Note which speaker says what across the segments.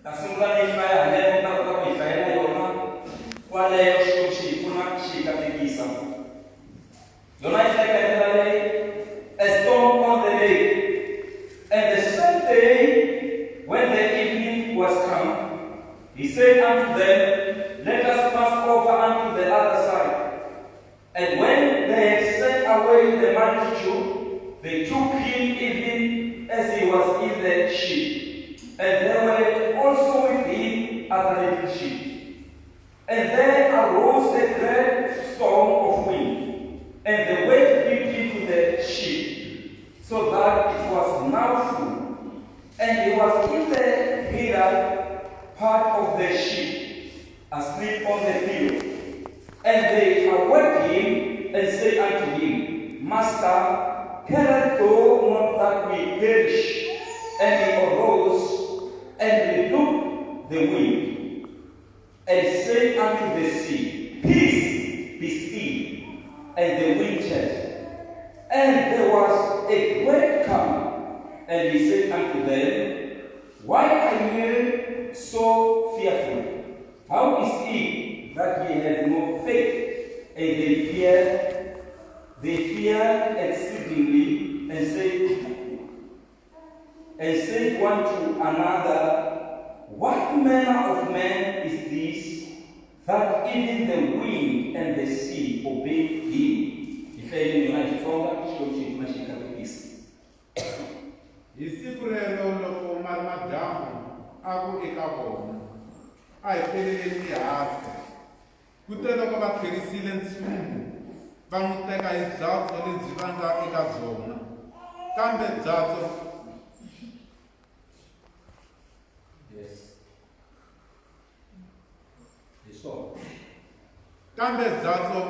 Speaker 1: Ta sungula ni yi hlaya haleno ni ta kota ku yi hlayela yona kwaleyo Xikwembu xi hi pfuna xi hi katekisa. Yona yi hlayeka hi ndlela leyi, A storm on the lake. And the same day when the evening was come, he said unto them, Let us pass over unto the other side. And when they had sent away the multitude, they took him even as he was in the ship. And there were also with him other little ships. And there arose a great storm of wind, and the wave beat into the ship, so that it was now full. And he was in the hither part of the ship, asleep on the pillow. And they awoke him and said unto him, Master, carest thou not that we perish? And he arose and rebuked the wind, and said unto the sea, Peace, be still. And the wind ceased. And there was a great calm. And he said unto them, Why are ye so fearful? How is it that ye have no faith? And they feared, they feared exceedingly, and said one to another, What manner of man is this, that even the wind and the sea obey him? Hi hlayeni yona hi Xitsonga, Xikwembu xi hi pfuna xi hi katekisa.
Speaker 2: Hi siku rero loko ma ri madyambu, a ku eka vona, A hi peleleni ehase. Kuteloko va tlherisile ntshungu, va n'wi teka hi byatso lebyi va nga eka byona. Kambe byatso
Speaker 1: Yes. Hi swona.
Speaker 2: Kambe byatso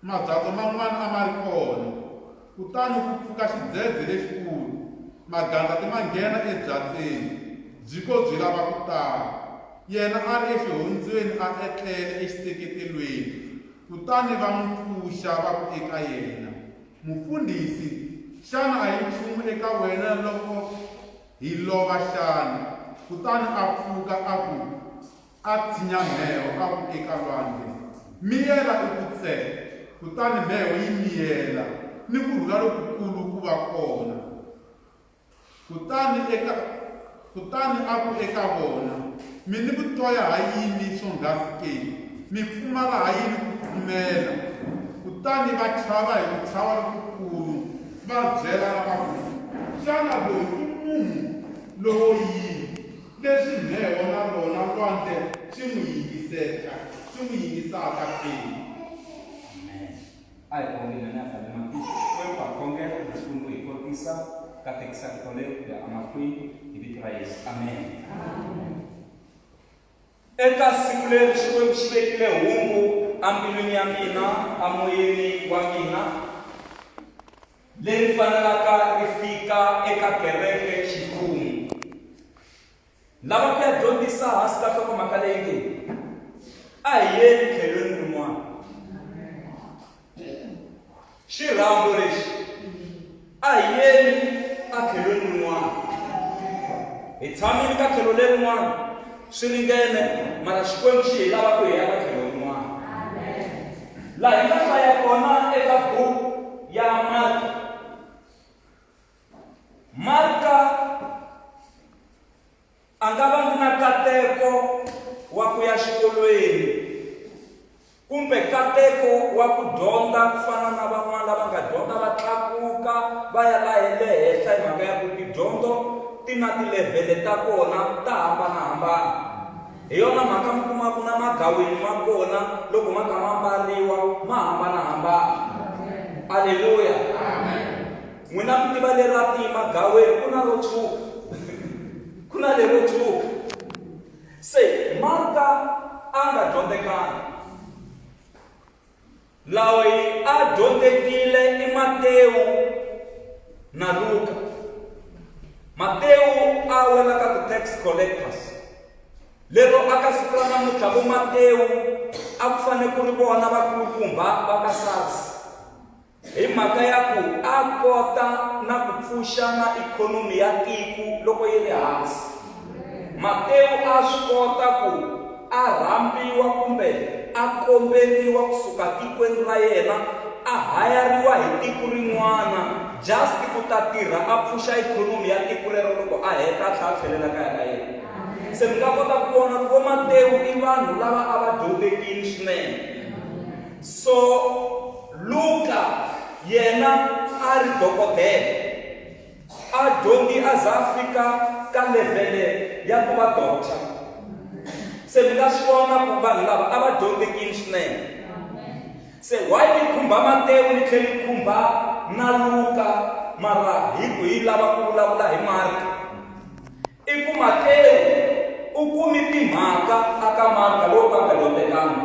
Speaker 2: mabyatso man'wana a ma ri kona. Kutani ku pfuka xidzedze lexikulu, magandlati ma nghena ebyatsweni, byi ko byi lava ku tala. Yena a ri exihondzweni a etlele exiseketelweni. Kutani va n'wi pfuxa va ku eka yena, Mufundhisi, xana a hi nchumu eka wena loko hi lova xana? Kutani a pfuka a ku, A tshinya mheho a ku eka lwandle, Miyela u ku tse! Kutani mheho yi miyela, ni ku rhula lokukulu ku va kona. Kutani eka kutani a ku eka vona, Mi ni vutoya ha yini swonghasi ke? Mi pfumala ha yini ku pfumela? Kutani va chava hi ku chava lokukulu, va byelana va ku, Xana loyi i munhu lowo yini, leswi mheho na rona lwandle swi n'wi yingiseka, swi n'wi yingisaka ke?
Speaker 1: Amen. A hi khongeleni a hi pfale matihlo. Xikwembu ha khongela Xikwembu hi kotisa katekisa rito leri ku ya emahlweni hi vito ra Yesu. Amen. Eka siku leri Xikwembu xi vekile hungu embilwini ya mina, emoyeni wa mina, leri fanelaka ri fika eka kereke ximfumo. Lava ku ya dyondzisa hansi ka nhlokomhaka leyi nge A hi yeni tlhelweni rin'wana. Xirhambo lexi a hi yeni etlhelweni rin'wana. Hi tshamile ka tlhelo lerin'wana swi ringene mara Xikwembu xi hi lava ku hi ya ka tlhelo rin'wana. Laha hi nga hlaya kona eka buku ya Marka. Marka a nga vangi na nkateko wa ku ya xikolweni kumbe nkateko wa ku dyondza ku fana na van'wana lava nga dyondza va tlakuka va ya la hi le henhla hi mhaka ya ku tidyondzo ti na tilevhele ta kona ta hambanahambana. Hi yona mhaka mi kuma ku na magaweni ma kona loko ma kha ma mbariwa ma hambanahambana. Aleluya. N'wina mi tiva lera tima gaweni ku na ro tshwuka. Ku na lero tshwuka. Se Marka a nga dyondzekanga. Loyi a dyondzekile i Matewu na Luka. Matewu a wela ka ti-tax collectors. Lero aka siku ra namuntlha vo Matewu a ku fanele ku ri vona vakulukumba va ka SARS. Hi mhaka ya ku a kota na ku pfuxa na ikhonomi ya tiko loko yi ri hansi. Matewu a swi kota ku a rhambiwa kumbe a komberiwa kusuka tikweni ra yena a hayariwa hi tiko rin'wana just ku ta tirha a pfuxa ikhonomi ya tiko rero loko a heta a tlhela a tlhelela kaya ka yena. Se mi nga kota ku vona ku vo Matewu i vanhu lava a va dyondzekile swinene. So Luka yena a ri dokodela. A dyondzi a za a fika ka levhele ya ku va doctor. Se mi nga swi vona ku vanhu lava a va dyondzekile swinene. Se why ni khumba Matewu ni tlhela ni khumba na Luka mara hi ku hi lava ku vulavula hi Marka? I ku Matewu u kumi timhaka aka Marka lowo ka nga dyondzekanga,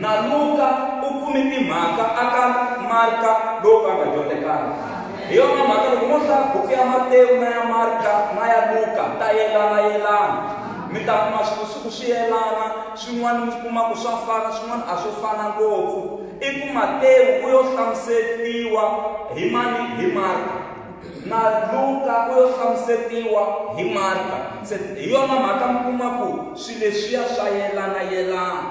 Speaker 1: na Luka u kumi timhaka aka Marka lowo ka nga dyondzekanga. Hi yona mhaka loko mo hlaya buku ya Matewu na ya Marka na ya Luka ta yelana yelana. Mi ta kuma swilo swi ku swi yelana, swin'wana mi kuma ku swa fana, swin'wana a swo fana ngopfu. I ku Matewu u yo hlamusetiwa hi mani? Hi Marka. Na Luka u yo hlamusetiwa hi Marka. Se hi yona mhaka mi kuma ku swilo leswiya swa yelana-yelana.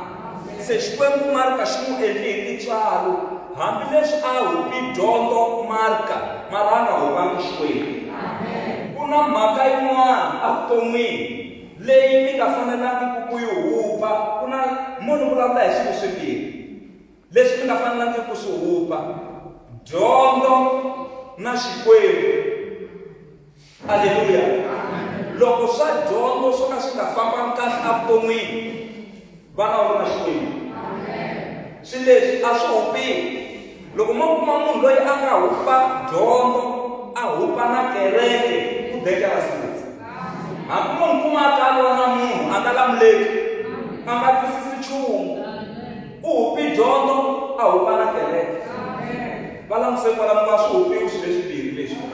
Speaker 1: Se Xikwembu Marka xi n'wi endli hi tintswalo, hambileswi a hupi dyondzo Marka, mara a nga hupangi Xikwembu. Ku na mhaka yin'wana evuton'wini leyi mi nga fanelangiki ku yi hupa. Ku na munhu vulavula hi swilo swimbirhi. Leswi mi nga fanelangiki ku swi hupa, dyondzo na Xikwembu. Aleluya! Loko swa dyondzo swo ka swi nga fambangi kahle evuton'wini, vana u ri na Xikwembu. Swilo leswi a swi hupiwi. Loko mo kuma munhu loyi a nga hupa dyondzo, a hupa na kereke, u dangerous ngopfu. Hambi mo n'wi kuma a ta lwa na munhu, a nga lamuleki, a nga twisisi nchumu. U hupi dyondzo a hupa na kereke. Va languse kwala mi nga swi hupiwi swilo leswimbirhi leswi.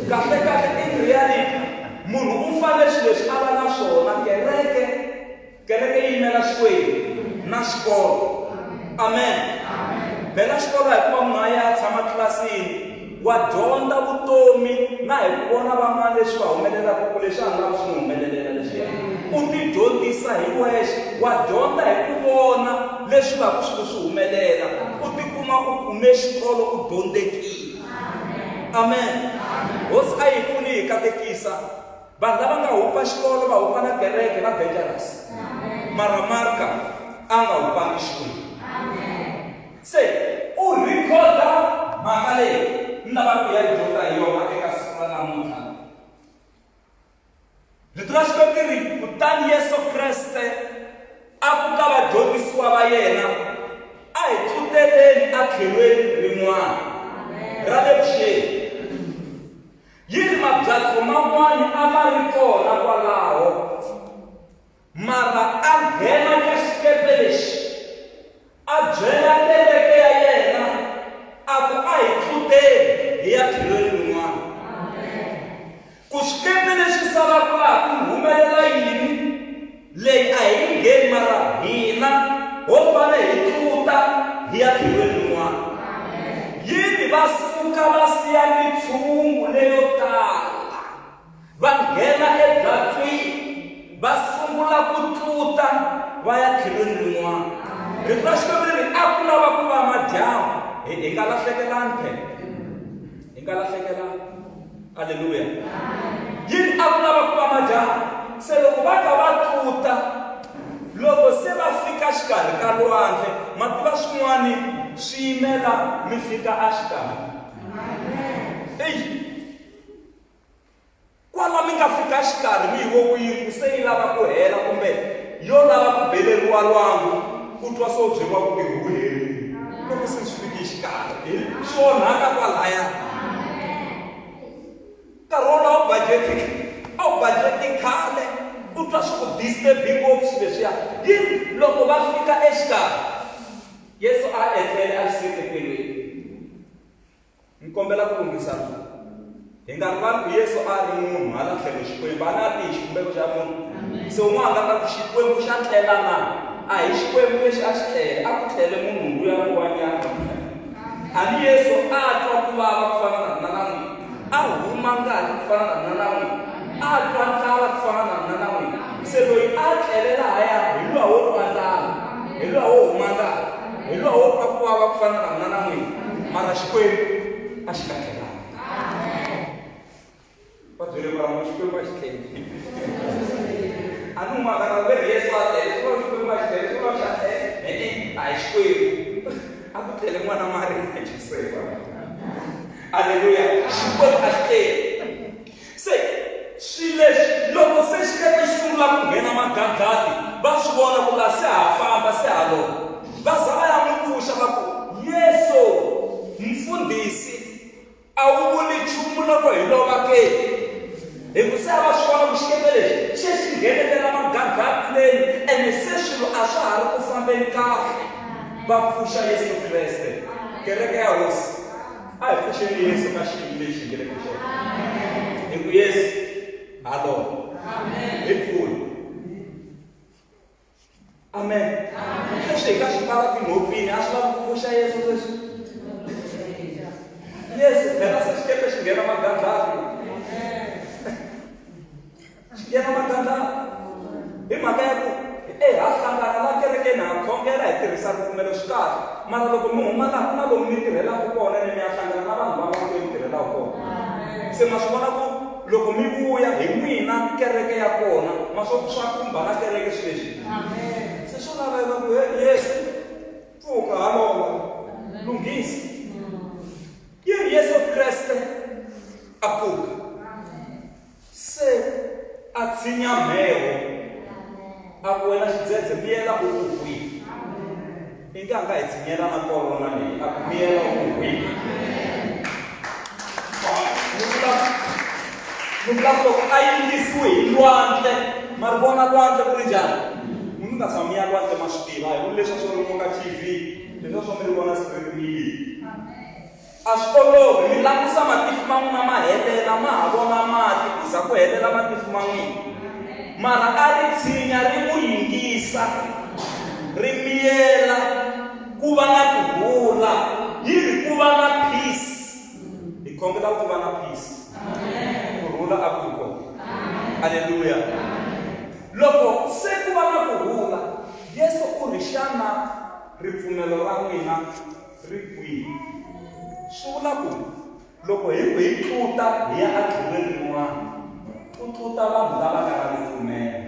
Speaker 1: Kahle kahle in reality munhu u fanele swilo leswi a va na swona kereke kereke yi yimela Xikwembu na xikolo. Amen. Phela xikolo a hi ku va munhu a ya a tshama tlilasini wa dyondza vutomi na hi ku vona van'wana leswi va humelelaka ku leswi a ni lavi swi n'wi humelelela leswiya u ti dyondzisa hi wexe wa dyondza hi ku vona leswi va ku swi ku swi humelela u tikuma u kume xikolo u dyondzekile amen hosi a yi pfuni hi katekisa vanhu lava nga hupa xikolo va hupa na kereke va dangerous mara marka a nga hupangi xikwembu Se u rhikhoda mhaka leyi ni lavaka ku ya yi dyondza hi yona eka siku ra namuntlha. Rito ra Xikwembu ri ri, Kutani Yesu Kreste a ku ka vadyondzisiwa va yena, A hi tluteleni etlhelweni rin'wana ra le vuxeni. Yi ri, Mabyatso man'wana a ma ri kona kwalaho. Mara a nghena ka xikepe lexi, a byela kereke ya yena a ku a hi tluteni hi ya tlhelweni rin'wana. Ku xikepe lexi salaka laha ku humelela yini? Leyi a hi yi ngheni mara hina ho fane hi tluta hi ya tlhelweni rin'wana. Yini va suka va siya mitshungu leyo tala. Va nghena ebyatswini, va sungula ku tluta va ya tlhelweni rin'wana. Rito ra Xikwembu ri ri, a ku lava ku va madyambu. Hi, hi nga lahlekelani phela. Hi nga lahlekelani. Aleluya. Yi ri a ku lava ku va madyambu. Se loko va ka va tluta, loko se va fika xikarhi ka lwandle, ma tiva swin'wani swi yimela mi fika exikarhi. Eyi! Kwala mi nga fika xikarhi mi yi vo ku yini ku se yi lava ku hela kumbe yo lava ku beleriwa lwangu u twa se u byeriwa ku ntirho wu herile loko se swi fiki xikarhi swi onhaka kwalaya nkarhi wolowo a wu budget a wu budget khale u twa swi ku disturb ngopfu swilo leswiya yini loko va fika exikarhi Yesu a etlele a xiseketelweni. Ni kombela ku lunghisa la. Hi nga rivali ku Yesu a ri munhu hala tlhelo Xikwembu a na tihi xivumbeko xa munhu. Se un'wana a nga ta ku Xikwembu xa tlela na? A hi Xikwembu lexi a xi tlele, a ku tlele munhu luya wa nyama. A ni Yesu a twa ku vava ku fana na hina na n'wina. A huma ngati ku fana na hina na n'wina. A twa ndlala ku fana na hina na n'wina. tlele lahaya hi luwa wo twa ndlala, hi luwa wo huma ngati, hi luwa wo twa ku vava ku fana na mina na n'wina, mara Xikwembu a xi nga tlelanga. Va byele vanhu Xikwembu a xi tleli. A ni humaka na ve ri Yesu a tlele, swi vula Xikwembu a xi tlele, swi vula xa e-e, a hi Xikwembu. A ku tlele n'wana Mariya na Josefa. Aleluya! Xikwembu a xi tleli. Se swilo leswi loko se xikepe xi sungula ku nghena magandlati, va swi vona ku la se ha famba, se ha lova. Va za va ya n'wi pfuxa va ku, Yesu, Mfundhisi, a wu vuli nchumu loko hi lova ke? Hi ku se a va swi vona ku xikepe lexi se xi nghenetela magandlati leni ene se swilo a swa ha ri ku fambeni kahle. Va pfuxa Yesu Kreste. Kereke ya Hosi. A hi pfuxeni Yesu ka xiyimo lexi hi nge le ka xona. Hi ku Yesu, ha lova. Hi pfuni. Amen. Sweswi hi nga swi pfala tinhopfini, a swi lavi ku pfuxa Yesu sweswi. Yesu, phela se xikepe xi nghena magandlati. Xi nghena magandlati. Hi mhaka ya ku e ha hlangana la kerekeni ha khongela hi tirhisa ripfumelo swi kahle mara loko mi huma laha ku na lomu mi tirhelaka kona ene mi ya hlangana na vanhu van'wana loyi mi tirhelaka kona se ma swi vona ku loko mi vuya hi n'wina kereke ya kona ma swo swa khumba na kereke swi leswi se swo laveka ku Yesu pfuka halova lunghisa yi ri Yesu Kreste a pfuka Se a tshinya mheho, a ku, Wena xidzedze, miyela u ku hwi! Ingi a nga hi tshinyela na korona leyi, a ku, Miyela u ku hwi! Ni vula ku loko a yingisiwe hi lwandle, ma ri vona lwandle ku ri njhani? Munhu nga tshama mi ya lwandle ma swi tiva, a hi vuli leswiya swo ri ka TV, leswiya swo mi ri vona straight mi yile. A swi olovi, mi langusa matihlo ma n'wina ma helela, ma ha vona mati ku za ku helela matihlo ma n'wina. Mara a ri tshinya ri n'wi yingisa, ri miyela, ku va na ku rhula, yi ri ku va na peace. Hi khongela ku va na peace. Ku rhula a ku vi kona. Aleluya. Loko se ku va na ku rhula, Yesu u ri, Xana ripfumelo ra n'wina Ri kwihi? Swi vula ku loko hi ku hi tluta hi ya etlhelweni rin'wana, ku tluta vanhu lava nga na ripfumelo.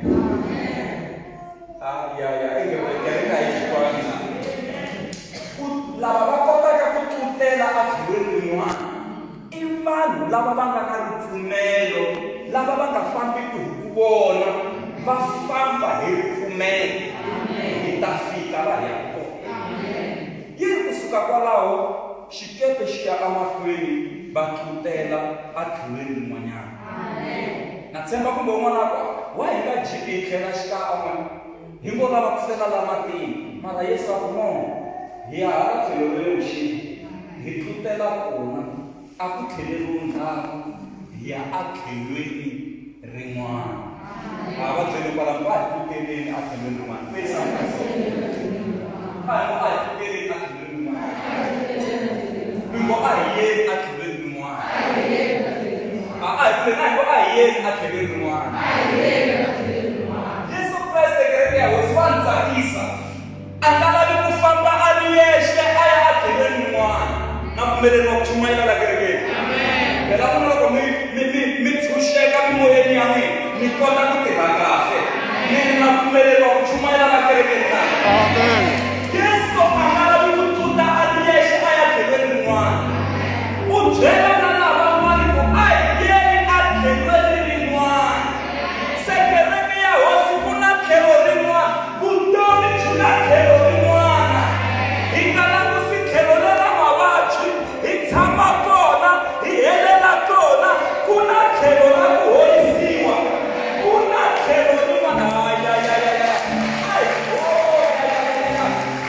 Speaker 1: A ya ya inge kereke a yi swi twangi na. Ku lava va kotaka ku tlutela etlhelweni rin'wana i vanhu lava va nga na ripfumelo, lava va nga fambiki hi ku vona, va famba hi ripfumelo. Hi ta fika laha hi yaka kona. Yi ri ku suka kwalaho, xikepe xi ya emahlweni, va tlutela etlhelweni rin'wanyana. Na tshemba kumbe un'wana a ku, Why hi nga jiki hi tlhela xikan'we? Hi ngo lava ku fela la matini. Mara Yesu a ku, No, hi ya hala tlhelo ra le vuxeni, hi tlutela kona. A ku tlheleriwi ndzhaku, hi ya etlhelweni rin'wana. A va byeli kwalano ku a hi tluteleni etlhelweni rin'wana. Feyisa a hi ngo a hi tluteleni etlhelweni rin'wana. Mi ngo a hi yeni etlhelweni rin'wana. A a hi tluleni, a hi ngo a hi yeni etlhelweni rin'wana. Yesu Kreste kereke ya Hosi wa ni tsakisa. A nga lavi ku famba a ri yexe a ya etlhelweni rin'wana. Na pfumeleriwa ku chumayela la kerekeni. Phela ku na loko mi mi mi mi tshunxeka mimoyeni ya n'wina mi kota ku tirha kahle. Mi ri na pfumeleriwa ku chumayela la kerekeni na?
Speaker 2: Amen.
Speaker 1: Yesu a nga lavi ku tluta a ri yexe a ya tlhelweni rin'wana. U byela na lavan'wana ku a hi yeni etlhelweni rin'wana. Se kereke ya Hosi ku na tlhelo rin'wana. Vutomi byi na tlhelo rin'wana. Hi nga langusi tlhelo lera mavabyi, hi tshama kona, hi helela kona. Ku na tlhelo ra ku horisiwa. Ku na tlhelo rin'wana. Ayayayaya. Ai, oh, ayayayaya.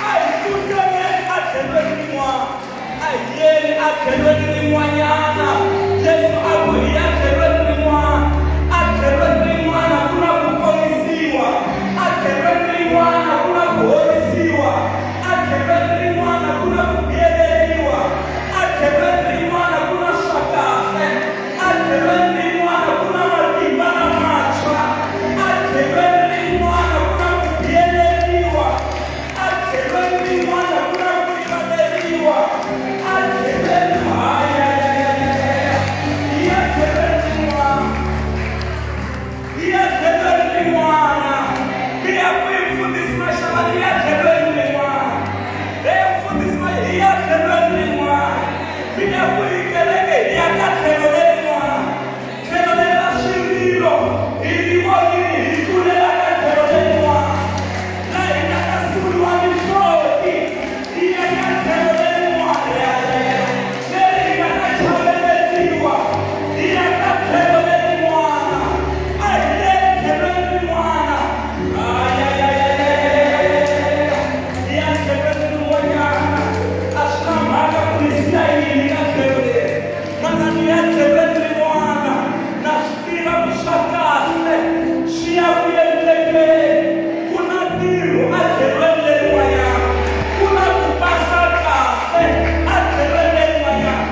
Speaker 1: A hi tluteleni etlhelweni rin'wana. A hi yeni etlhelweni rin'wanyana. Hi ya tlhelweni rin'wana. Mi ya kwihi mfundhisi Mashava? Ni ya tlhelweni rin'wana. He mfundhisi ma hi ya tlhelweni rin'wana. Mi ya kwihi kereke? Hi ya ka tlhelo lerin'wana. Tlhelo leri ra swirilo hi ri vonile hi tlulela ka tlhelo lerin'wana. Laha hi nga ta suriwa mihloti hi ya ka tlhelo lerin'wana. Ya, ya, ya. Leri hi nga ta chaveleriwa hi ya ka tlhelo lerin'wana. A hi le tlhelweni rin'wana. Ay, ay, ay, ay, ay, ay, ay, ay, ay, ay. Hi ya tlhelweni rin'wanyana. A swi na mhaka ku ni siya yini ka tlhelo leri. Mana ni ya tlhelweni rin'wana. Na swi tiva ku swa kahle swi ya ku endlekeni. Ku na ntirho etlhelweni lerin'wanyana. Ku na ku pasa kahle etlhelweni lerin'wanyana.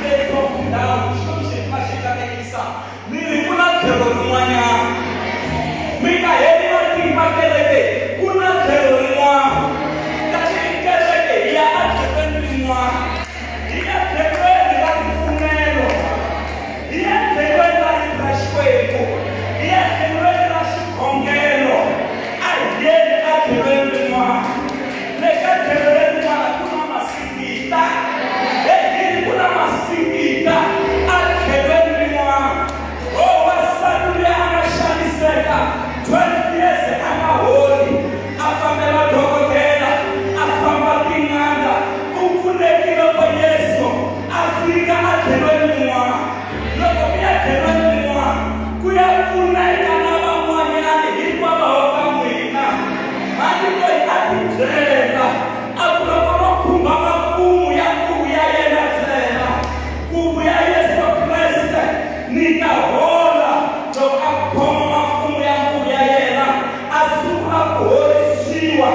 Speaker 1: Leswaku ndhawu Xikwembu xi hi xi katekisa. Ni ri ku na tlhelo rin'wanyana. Mi nga heli matimba kereke, ku na tlhelo rin'wana. Tanihi kereke hi ya etlhelweni rin'wana. Hi ya tlhelweni ra ripfumelo. Hi ya tlhelweni ra Rito ra Xikwembu. Hi ya tlhelweni ra xikhongelo. A hi yeni etlhelweni rin'wana. Le ka tlhelo lerin'wana ku na masingita. Hey, hi ri ku na masingita etlhelweni rin'wana. Oh, wansati luya a nga xaniseka 12 years a nga holi, a fambela dokodela, a famba tin'anga, u pfunekile loko Yesu a fika etlhelweni rin'wana. Loko mi ya tlhelweni rin'wana, ku ya pfuneka na van'wanyana hikwalaho ka n'wina. Mhani loyi a tibyela a ku loko no khumba makumu ya nguvu ya yena ntsena, nguvu ya Yesu Kreste, ni ta hola. Loko a khoma makumu ya nguvu ya yena, a sungula ku horisiwa.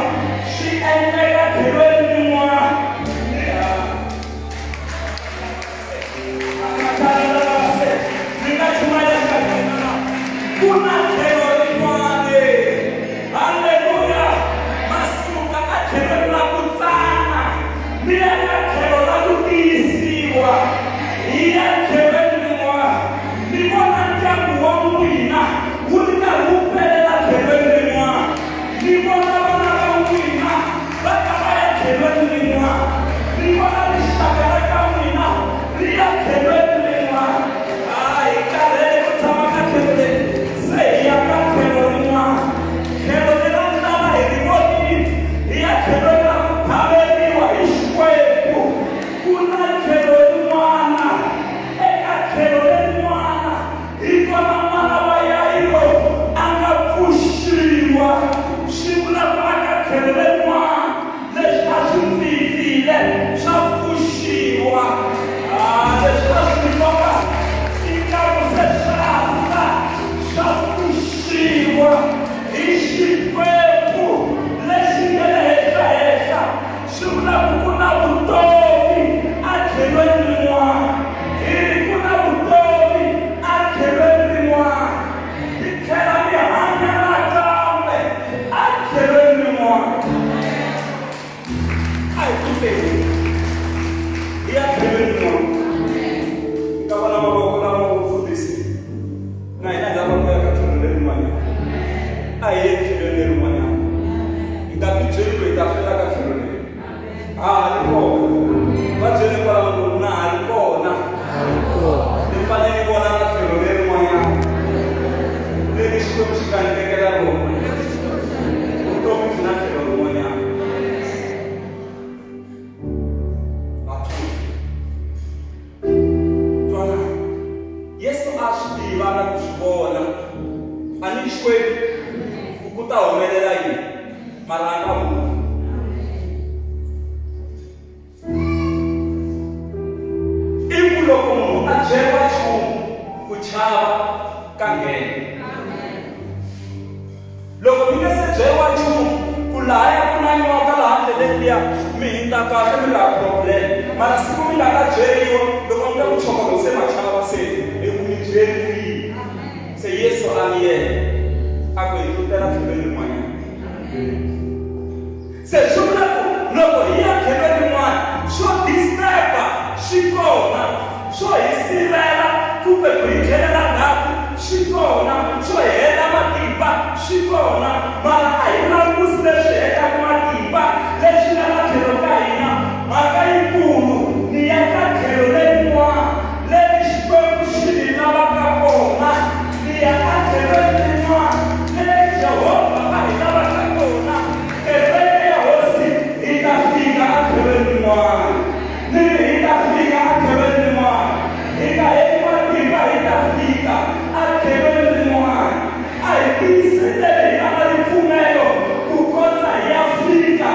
Speaker 1: Swi endleka tlhelweni rin'wana. Ni nga chumayela ka hina. Ku na tlhelo rin'wana. Halleluya! Ma suka a tlhelweni ra ku tsana mi ya ka tlhelo ra ku tiyisiwa. Hi ya tlhelweni rin'wana. Mi vona ndyangu wa n'wina wu ri karhi wu pelela tlhelweni rin'wana. Mi vona vana va n'wina va ta va ya tlhelweni rin'wana. Mi vona rixaka ra ka n'wina ri ya tlhelweni rin'wana. Ah, hi karhele ku tshama ka tlhelo leri, se hi ya ka tlhelo rin'wana. Tlhelo leri ra ndlala hi ri vonile, hi ya tlhelweni ra ku phameriwa hi Xikwembu. Ku na tlhelo rin'wana. Eka tlhelo lerin'wana hi kona n'wana wa Yayiro a nga pfuxiwa. Swi vula ku aka tlhelo lerin'wana leswi a swi pfifile swa pfuxiwa. Ah, leswi a swi nkoka ingaku se swa fa swa pfuxiwa hi Xikwembu lexi nga le henhla-henhla. Swi vula ku ku na vutomi etlhelweni rin'wana. Hi ri ku na vutomi etlhelweni rin'wana. Mi tlhela mi hanya nakambe etlhelweni rin'wana. A hi pfuteni hi ya tlhelweni rin'wana. Mi ta vona mavoko lama mufundhisi na hina hi lava ku ya ka tlhelo lerin'wanyana. A hi yeni tlhelweni lerin'wanyana. Hi nga tibyeli ku hi ta fela ka tlhelo leri. Ha ha ri kona. Va byele kwalaho ku na ha ri kona. Ni fanele ni vona na tlhelo lerin'wanyana leri Xikwembu xi nga ni vekela rona. Vutomi byi na tlhelo rin'wanyana. Vathulu. Twana, Yesu a swi tiva na ku swi vona. A ni Xikwembu ku ku ta humelela yini, mara a nga vuli. I ku loko munhu a byeriwa nchumu, ku chava ka nghena. Loko mi nga se byeriwa nchumu ku lahaya ku na nyoka laha ndleleni liya, mi hundza kahle mi ri hava problem. Mara siku mi nga ta byeriwa, loko mi twa ku chokolo se ma chava se hi ku mi byeriwile. Se Yesu a miyela, a ku hi tlutela tlhelweni rin'wanyana. Se swi vula ku loko hi ya tlhelweni rin'wana swo disturb-a swi kona, swo hi sivela kumbe ku hi tlhelela ndzhaku. swi kona, swo hela matimba swi kona, mara a hi langusi leswi hetaka matimba leswi nga la tlhelo ka hina. Mhaka yikulu ni ya ka tlhelo lerin'wana leri Xikwembu xi ni lavaka kona, ni ya ka tlhelo lerin'wana leri Jehovha a hi lavaka kona. Kereke ya Hosi hi ta fika a tlhelweni rin'wana. Ni ri hi ta fika a tlhelweni rin'wana. Hi nga heli matimba hi ta fika a tlhelweni rin'wana. A hi tiyiseleni hi va na ripfumelo ku kondza hi ya fika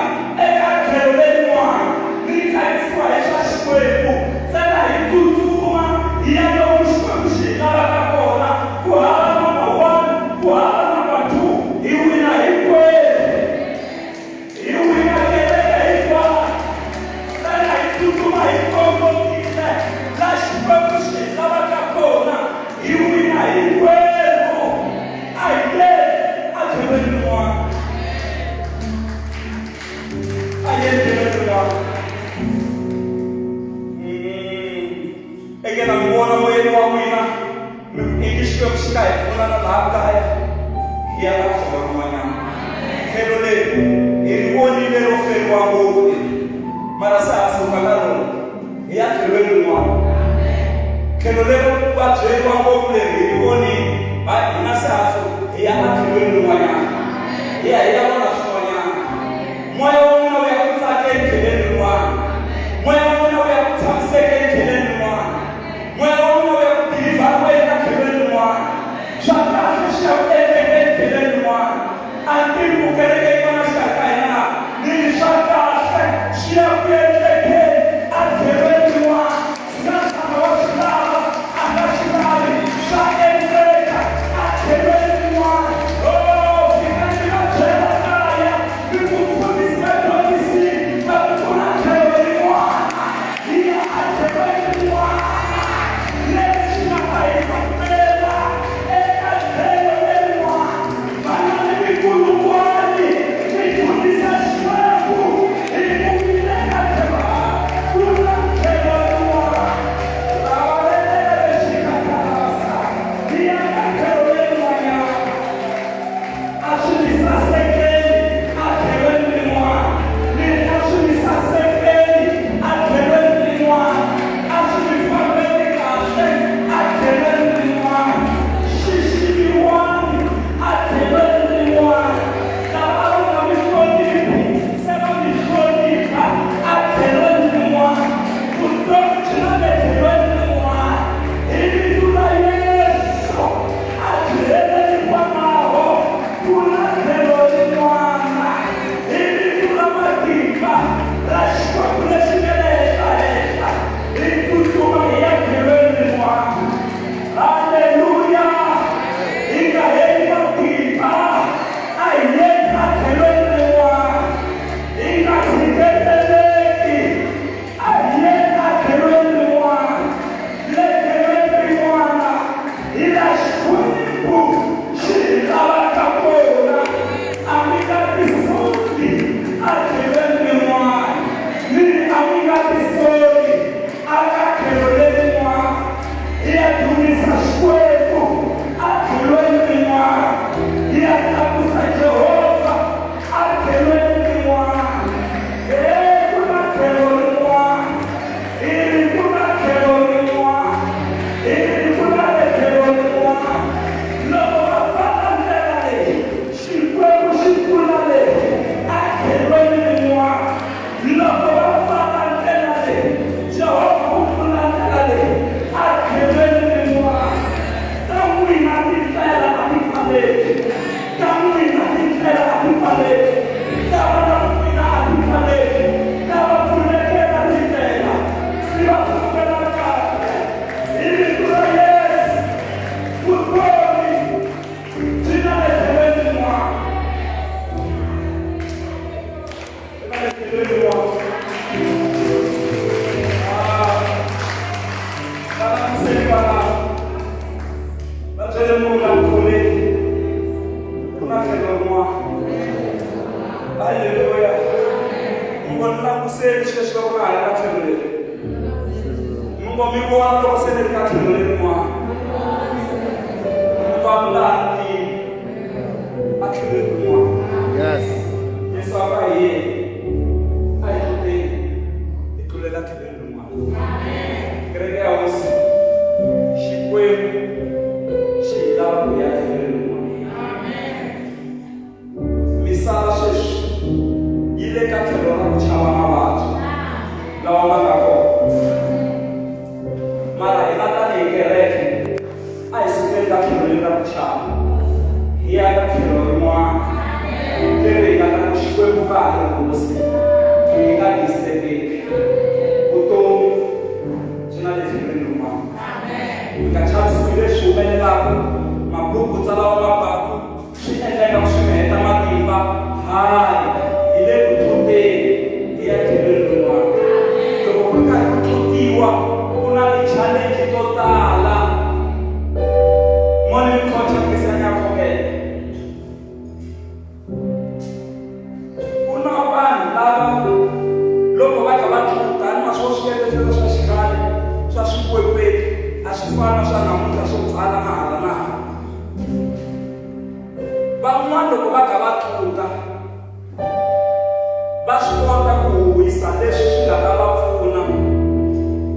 Speaker 1: eka tlhelo lerin'wana. Ni tsakisiwa hi swa Xikwembu ntsena hi tsutsuma hi ya lomu Xikwembu xi hi lavaka kona. Ku hava number one, ku hava number two, hi wina hinkwerhu. Hi wina kereke hinkwayo. Ntsena hi tsutsuma hi kongomile la Xikwembu xi hi lavaka kona. Hi wina hinkwerhu. A hi yeni etlhelweni rin'wana. A hi yeni tlhelweni rin'wana. Eke na mi vona moyeni wa n'wina mi ku ingi Xikwembu xi nga hi pfuna na laha kaya hi ya ka tlhelo rin'wanyana. Tlhelo leri hi ri vonile ro feriwa ngopfu leri, mara se ha suka ka rona hi ya tlhelweni rin'wana. Tlhelo lero va byeriwa ngopfu leri hi ri vonile, hayi hina se ha suka hi ya etlhelweni rin'wanyana. Hi ya hi ya vona swin'wanyana. Moya wa n'wina wu ya ku tsakeni tlhelweni rin'wana. Moya wa n'wina wu ya ku tshamisekeni tlhelweni rin'wana. Moya wa n'wina wu ya ku dilivhariweni ka tlhelweni rin'wana. Swa kahle swi ya ku endlekeni tlhelweni rin'wana. A ni tivi ku kereke yin'wana xikarhi ka hina na ni ri swa kahle swi ya ku endlekeni a tlhelweni rin'wana. Sathana wa swi lava, a nga swi lavi, swa endleka a tlhelweni rin'wana. Oh, fika ni va byela kaya ni ku mfundhisi va dyondzisile va ku ku na tlhelo rin'wana. Hi ya a tlhelweni rin'wana leri swi nga ta hi fambela eka tlhelo lerin'wana. Vana ni minkulungwani mi dyondzisa Xikwembu hi ku yile ka tlhelo ku na tlhelo rin'wana. Lava lexikhakalasa hi ya ka tlhelo lerin'wanyana. A swi mi sasekeli a tlhelweni rin'wana. Ni ri a swi mi sasekeli a tlhelweni rin'wana. A swi mi fambeli kahle a tlhelweni rin'wana. Xiximiwani a tlhelweni rin'wana. Lava a va nga mi hloniphi se va mi hlonipha a tlhelweni rin'wana. Vutomi byi na le tlhelweni rin'wana. Hi vito ra Yesu a byi heleli kwalaho, ku na tlhelo rin'wana. Hi vito ra matimba ra Xikwembu lexi nga le henhla-henhla, hi tsutsuma hi ya tlhelweni rin'wana. Haleluya! Hi nga heli matimba, a hi yeni a tlhelweni rin'wana. Hi nga tshiketeleki, a hi yeni a tlhelweni rin'wana. Le tlhelweni rin'wana hi la Xikwembu xi hi lavaka kona. A mi nga tisoli a tlhelweni rin'wana. Ni ri a mi nga tisoli a ka tlhelo lerin'wana. Hi ya dzunisa Xikwembu a tlhelweni rin'wana. Hi ya tlakusa Jehovha a tlhelweni rin'wana. Ee, ku na tlhelo rin'wana. Hi ri ku na tlhelo rin'wana. Hi ri ku na le tlhelo rin'wana. Loko va pfala ndlela leyi, Xikwembu xi pfula leyi a tlhelweni rin'wana. Loko va pfala ndlela leyi, Jehovha u pfula ndlela leyi a tlhelweni rin'wana. Ta n'wina tindlela a ti pfaleki. Ta n'wina tindlela a ti pfaleki. Ta vana va n'wina a ti pfaleki. Ta va pfulekela tindlela. Ti va fambela kahle. Hi vito ra Yesu, vutomi byi na le tlhelweni rin'wana. Byi na le tlhelweni rin'wana. Ah, va langutiseni valava. Va byele munhu la khomeni. Ku na tlhelo rin'wana. Haleluya. Mi ngo ni languseni sweswi loko na ha ri ka tlhelo leri. Mi ngo mi vona loko se ni ri ka tlhelo lerin'wana. Vulavula ni a tlhelweni rin'wana.
Speaker 3: Yes.
Speaker 1: Yesu a va hi yena. A hi tluteni hi tlulela tlhelweni rin'wana. Kereke ya Hosi, Xikwembu xi hi lava ku ya tlhelweni rin'wana. Misava sweswi yi le ka tlhelo ra ku chava mavabyi lawa ma nga kona. Mara hina tanihi kereke a hi sukeni ka tlhelo leri ra ku chava hi ya ka tlhelo rin'wana leri hi nga ta ku Xikwembu ka ha ri hosi hi nga disturbeki. Vutomi byi na le tlhelweni rin'wana. Hi nga chavisiwi hi leswi humelelaka, mabubutsa lawa ma baku swi endleka ku swi mi heta matimba. Hayi, hi le ku tluteni hi ya tlhelweni rin'wana. Loko ku ri karhi ku tlutiwa ku na ti-challenge to tala. Morning culture Christian ya khongela. Ku na vanhu lava loko va kha va tluta ni maswo swikepe sweswo swa xikhale swa swikwekweti a swi fani na swa namuntlha swo pfala na hala na hala. Van'wana loko va kha va tluta va swi kota ku huhisa leswi swi nga ta va pfuna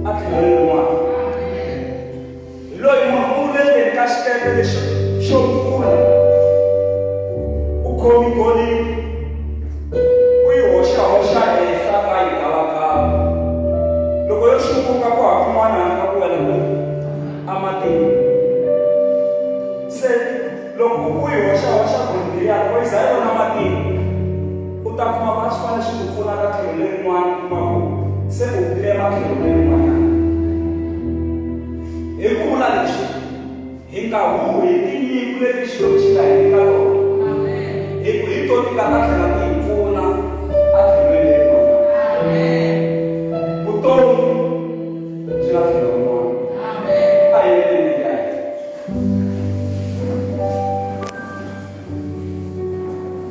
Speaker 1: a tlhelweni rin'wana. Hi loyi munhu u le ndzeni ka xikepe lexi xo pfula u khomi golidi u yi hoxahoxa henhla ka yi gavagava. Loko yo xunguka ku hava kun'wana handle ka ku wela kwihi ematini. Se loko u yi hoxahoxa golidi liya loko yi za yi vona matini u ta kuma ku a swi fanele swi ku pfuna ka tlhelo lerin'wana u kuma ku se u pilema tlhelo lerin'wanyana. Hi ku vula leswi hi nga huhi tinyiko leti Xikwembu xi nga hi nyika tona hi ku hi to ti nga ta tlhela ti hi pfuna a tlhelweni lerin'wanyana. Vutomi byi na tlhelo rin'wana. A hi yimeni ya hina.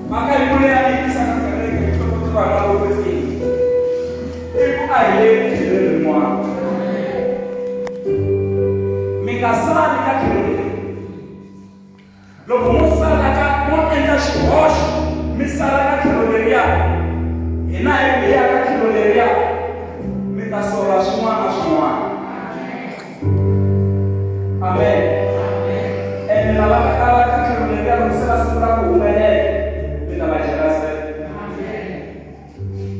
Speaker 1: Mhaka yikulu leyi a yi tisaka kereke hi hlohlotelo hi Moya lowo Kwetsima i ku a hi le tlhelweni rin'wana. Mi nga sali ka tlhelo leri. Loko mo sala ka mo endla xihoxo mi sala ka tlhelo leriya, hina hi ku hi ya ka tlhelo leriya mi ta sola swin'wana na swin'wana. Amen. Ene lava nga ta va ka tlhelo leriya loko se va sungula ku humelela mi ta va jelasela.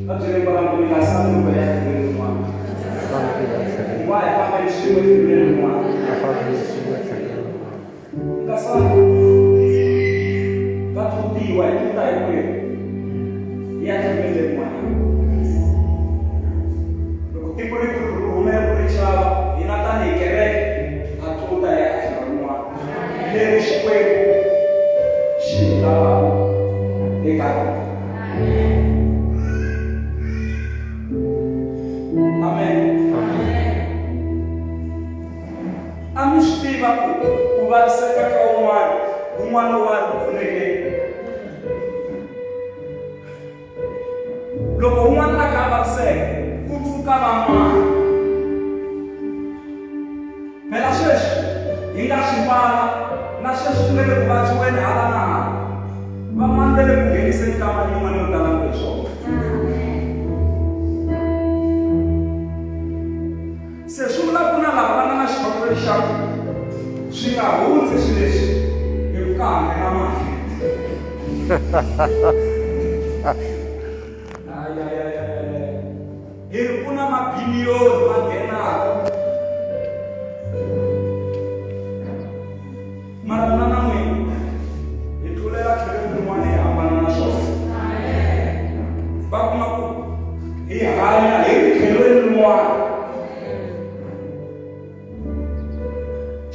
Speaker 1: Va byeleni va ku mi nga sali loko ya tlhelweni rin'wana. Wa hi fambeni swin'we tlhelweni rin'wana. Mi nga sali. Va tlutiwa hi tluta hinkwenu hi ya tlhelweni lerin'wanyana. Loko tiko ri ku rhumela ku ri chava, hina tanihi kereke ha tluta hi ya ka tlhelo rin'wana leri Xikwembu xi hi lavaka eka rona. Amen. A mi swi tiva ku ku vaviseka ka un'wana, un'wana wa ri pfunekeni. Loko un'wana a kha a vaviseka, ku pfuka van'wana. Phela sweswi hi nga swi vala na sweswi ku nge le ku vabyiweni hala na hala. Van'wana va le ku ngheniseni ka mali yin'wana yo tala ku hi swona. Se swi vula ku na lava va nga na xikhongelo xa ku swi nga hundzi swi leswi hi ku ka ha nghena mali. Hi ri ku na mabiliyoni ma nghenaka mara mina na n'wina hi tlulela tlhelweni rin'wana hi hambana na swona. Va kuma ku hi hanya hi ri tlhelweni rin'wana.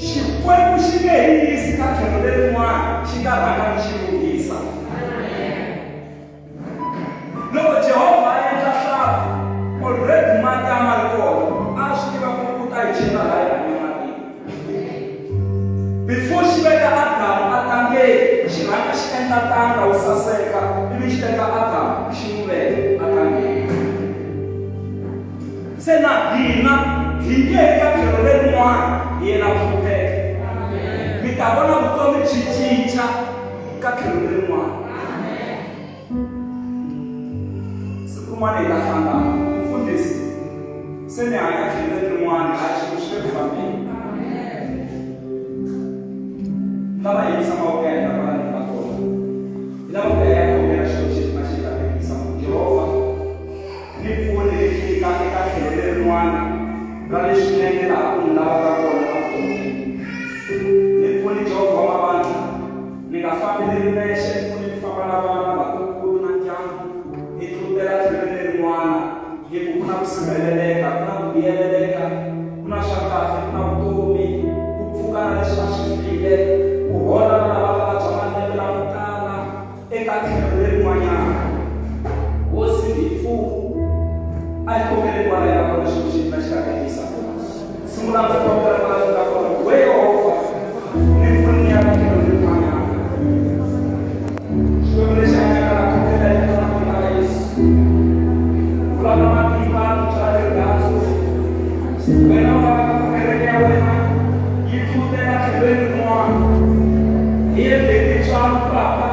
Speaker 1: Xikwembu xi nge hi yisi ka tlhelo lerin'wana xi nga rhanga ni xi lunghisa. Loko Jehovha a endla hlampfi, already mati a ma ri kona, a swi tiva ku u ta yi chela laha yi hanya matini. Before xi veka Adamu atangeni, xi rhanga xi endla tanga wu saseka ivi xi teka Adamu xi n'wi veka atangeni. Se na hina hi nge ka tlhelo lerin'wana hi yena ku hlupheka. Mi ta ta vona vutomi byi cinca ka tlhelo lerin'wana. Siku rin'wana hi ta hlangana, mfundhisi, se ni hanya tlhelo lerin'wana, hayi swilo swi le ku fambeni. Lava hi yisa mavoko ya hina kwala hi nga kona. Hi lava ku ya ya khongela Xikwembu xi na xi katekisa. Yehovha, ni pfuni ni fika eka tlhelo lerin'wana ra leswinene laha u ni lavaka kona evuton'wini. Ni pfuni Jehovha wa mavandla, ni nga fambi ni ri nexe, ni pfuni ni famba na vana, vatukulu na ndyangu, hi tlutela tlhelweni lerin'wana, hi ku ku na ku sirheleleka, ku na ku vuyeleleka, ku na swa kahle, ku na vutomi, ku pfuka na leswi a swi file, ku hola na lava va vabya malembe lamo tala eka tlhelo lerin'wanyana. Hosi hi pfuni. A hi khongeleni kwala hi nga kona Xikwembu xi na xi katekisa. Sungula ku khongela kwala hi nga kona. We Yehovha, ni pfuni ni ya ka tlhelo lerin'wanyana. Xikwembu lexi hanyaka na khongela hi vito ra matimba ra Yesu. Vulavula matimba ku byala rirhandzu. Wena u lavaka ku kereke ya wena yi tlutela tlhelweni rin'wana. Hi endle hi tintswalo Papa,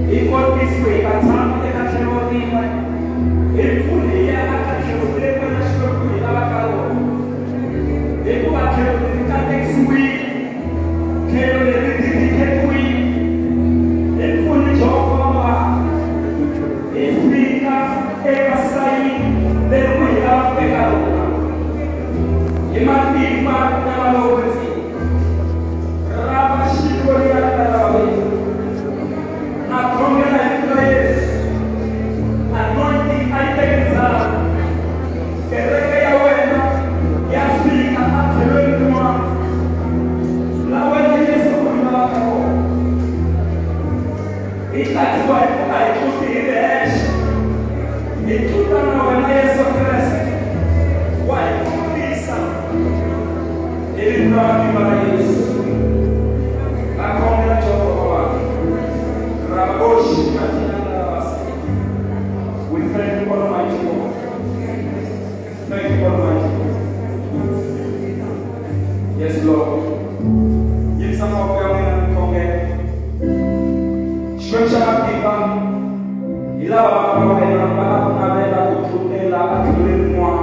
Speaker 1: hi kotisiwe hi nga tshama eka tlhelo rin'we. Hi pfuni hi ya eka tlhelo leri wena Xikwembu hi lavaka rona. Hikuva tlhelo leri katekisiwile. Tlhelo leri dedicatiwile. Hi pfuni Jehovha wa hi fika eka sayini leri u hi lavaka eka rona. Hi matimba ya malowetsi. Rapa xiko ri ya ka lava Na khongela hi vito ra Yesu. Anointing a yi teki ndzhaku. Kereke ya wena ya fika etlhelweni rin'wana. La wena Yesu u ri lavaka kona. Hi tlatsiwa hi ku a hi tluti hi ri hexe. Hi tluta na wena Yesu Kreste. Wa hi tlutisa hi vito ra matimba ra Yesu. Na khongela Jehovha wa Raboshi Katinandarabasi. We thank you, Almighty God. Thank you, Almighty God. Yes, Lord. Yimisa mavoko ya n'wina mi khongela. Xikwembu xa matimba hi lava vana va wena va nga ku navela ku tlutela etlhelweni rin'wana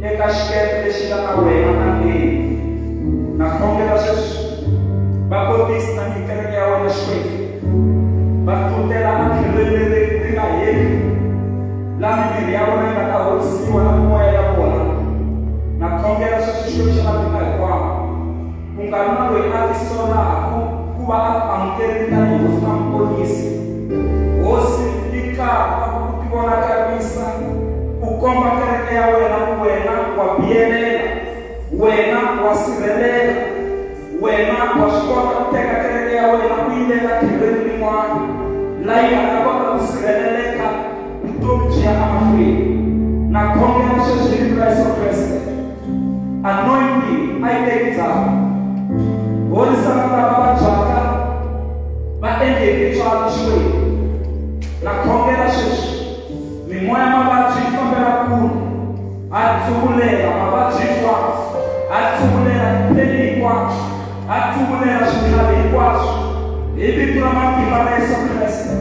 Speaker 1: eka xikepe lexi nga na wena andzeni. Na khongela sweswi va kotisi tanihi kereke ya wena Xikwembu va tlutela etlhelweni leri ri nga heli laha mimiri ya vona yi nga ta horisiwa na mimoya ya vona. Na khongela sweswi Xikwembu xa matimba hinkwawo ku nga ri na loyi a tisolaka ku va a ku amukerile tanihi Hosi na Muponisi. Hosi, i nkarhi wa ku tivonakarisa, u komba kereke ya wena ku wena wa biyelela, wena wa sirhelela, wena wa swi kota ku teka kereke ya wena u yi veka tlhelweni rin'wana la yi nga ta kota ku sirheleleka vutomi byi ya emahlweni. Na khongela sweswi hi vito ra Yesu Kreste. Anointing a yi teki ndzhaku. Horisa na lava vabyaka va endle hi tintswalo Xikwembu. Na khongela sweswi mimoya mavabyi yi fambela kule. Ha tsuvulela mavabyi hinkwawo, ha tsuvulela tipheni hinkwaswo, ha tsuvulela switlhavi hinkwaswo hi vito ra matimba ra Yesu Kreste.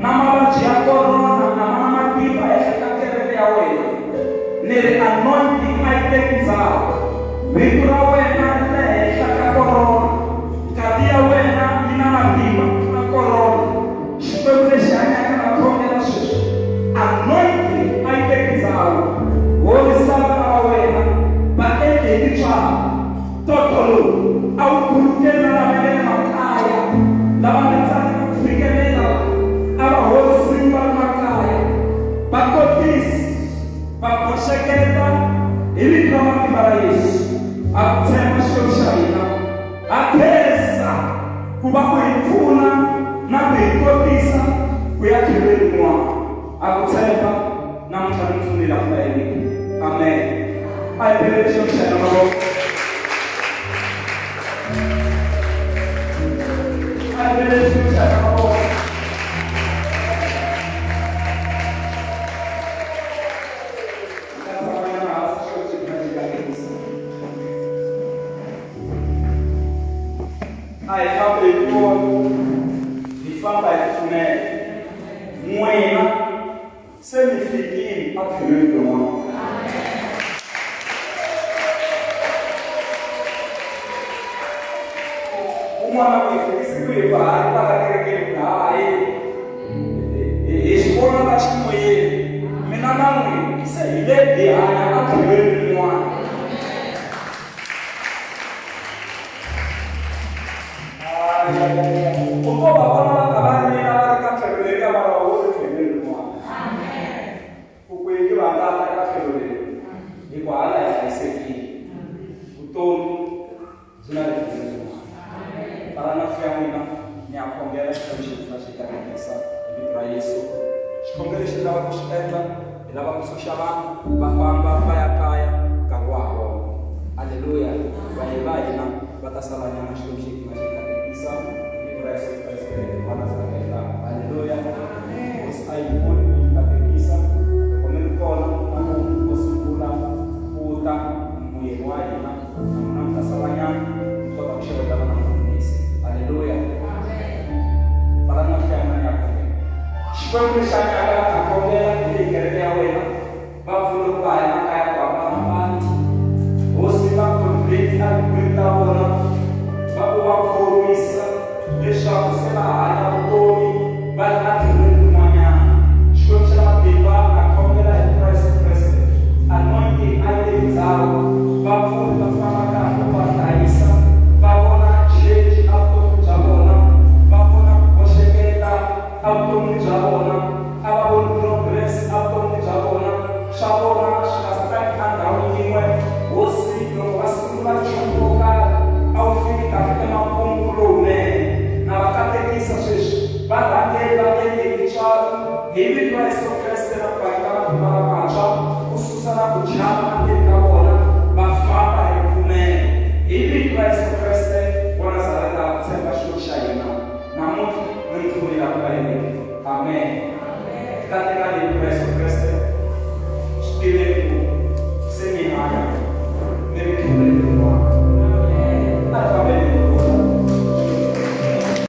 Speaker 1: Na mavabyi ya korona a ma na matimba ehenhla ka kereke ya wena. Ni ri anointing a yi teki ndzhawu. Vito ra wena ri le henhla ka korona. Ngati ya wena yi na matimba ku tlula korona. Xikwembu lexi hanyaka na khongela sweswi. Anointing a yi teki ndzhawu. Horisa vana va wena va endle hi tintswalo. Ntoto lowu a wu khulukeli na lava nga le makaya lava nga tsandzeka ku fikelela a va horisiwi va ri makaya. Va kotisi va boxeketa hi vito ra matimba ra Yesu. Ha ku tshemba Xikwembu xa hina. Ha khensa ku va u hi pfuna na ku hi kotisa ku ya tlhelweni rin'wana. Ha ku tshemba namuntlha ni pfunile ku nga heriki. Amen. A hi belele Xikwembu xa hina mavoko. A hi belele Xikwembu xa hina mavoko. famba hi ripfumelo. N'wina se mi fikile etlhelweni rin'wana. Un'wana ku hi fikisi kwihi ku ha ri kwala kerekeni ku hayi hi swi vona ka ximoyeni mina na n'wina se hi le hi hanya etlhelweni rin'wana. U ngo va vona va ka va rila va ri ka tlhelo leriya mara wo ri tlhelweni rin'wana. Ku kwihi va nga ta ka tlhelo leri hi ku hala hi hlayisekile. Vutomi byi na le tlhelweni rin'wana. Pfala mahlo ya n'wina mi ya khongela Xikwembu xi pfuna xi katekisa hi vito ra Yesu. Xikhongelo lexi ni lavaka ku xi endla hi lava ku tshunxa vanhu va famba va ya kaya nkarhi wa ha vona. Aleluya. Vayeni va hina va ta sala nyana Xikwembu xi pfuna xi katekisa hi vito ra Yesu Kreste wa Nazareta. Aleluya. Hosi a yi pfuni ku yi katekisa. Loko mi ri kona na ku ko sungula ku ta muyeni wa hina na n'wina mi ta sala nyana mi kota ku xewetana na mufundhisi. Aleluya. Pfalani mahlo ya n'wina ni ya khongela. Xikwembu lexi hanyaka na khongela hi leyi kereke ya wena va pfune ku va ya makaya ku hambanahambana. Hosi va convince a timbilwini ta vona va ku va khorwisa leswaku se va hanya vutomi va ri etlhelweni rin'wanyana. Xikwembu xa matimba na khongela hi vito ra Yesu Kreste. Anointing a yi teki ndhawu. Va pfune va famba kahle u va hlayisa va vona change evuton'wini bya vona, va vona ku boxeketa evuton'wini bya vona, a va voni progress evuton'wini bya vona, swa vona swi nga stuck endhawini yin'we. Hosi, loko va sungula nchumu wo karhi, a wu fiki kahle emakumu ku lowunene. Na va katekisa sweswi, va rhangeli va endle hi tintswalo, hi vito ra Yesu Kreste na ku va nyika matimba lamantshwa, ku susa na ku chava endzeni ka vona, va famba hi ripfumelo. Hi vito ra Yesu Kreste wa Nazareta, ku tshemba Xikwembu xa hina. Namuntlha ni mundzuku hi laha ku nga heriki. Amen.